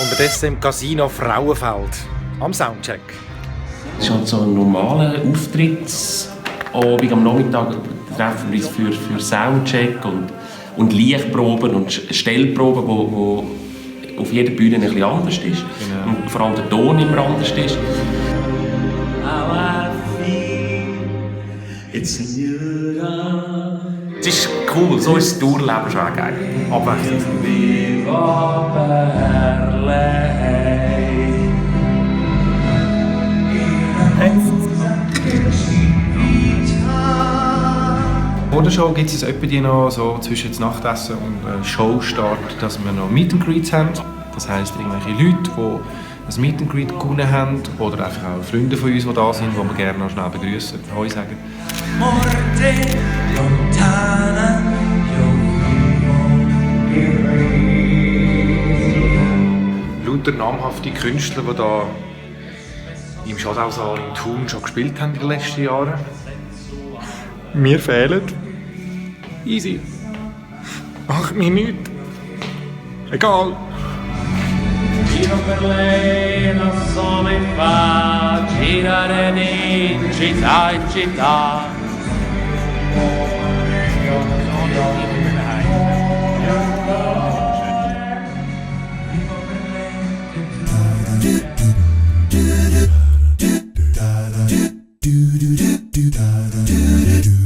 Unterdessen im Casino Frauenfeld. Am Soundcheck. Es ist halt so ein normaler Auftrittsabend. Am Nachmittag treffen wir uns für Soundcheck und Lichtproben und Stellproben, wo auf jeder Bühne ein bisschen anders ist. Genau. Und vor allem der Ton immer anders ist. Es ist cool, so ist das Tourleben schon auch geil. Abwechslend. Vor der Show gibt es etwa die noch so zwischen das Nachtessen und Showstart, dass wir noch Meet and Greets haben. Das heisst, irgendwelche Leute, die ein Meet and Greet gewonnen haben oder einfach auch Freunde von uns, die da sind, die wir gerne noch schnell begrüßen, Hoi sagen. Lauter namhafte Künstler, die da im Schadausaal in Thun schon gespielt haben in den letzten Jahren. Wir fehlen. Easy. Macht mir nichts. Egal. Giro per lei non so mi fa girare di città in città. Do do do do do do do do do do do.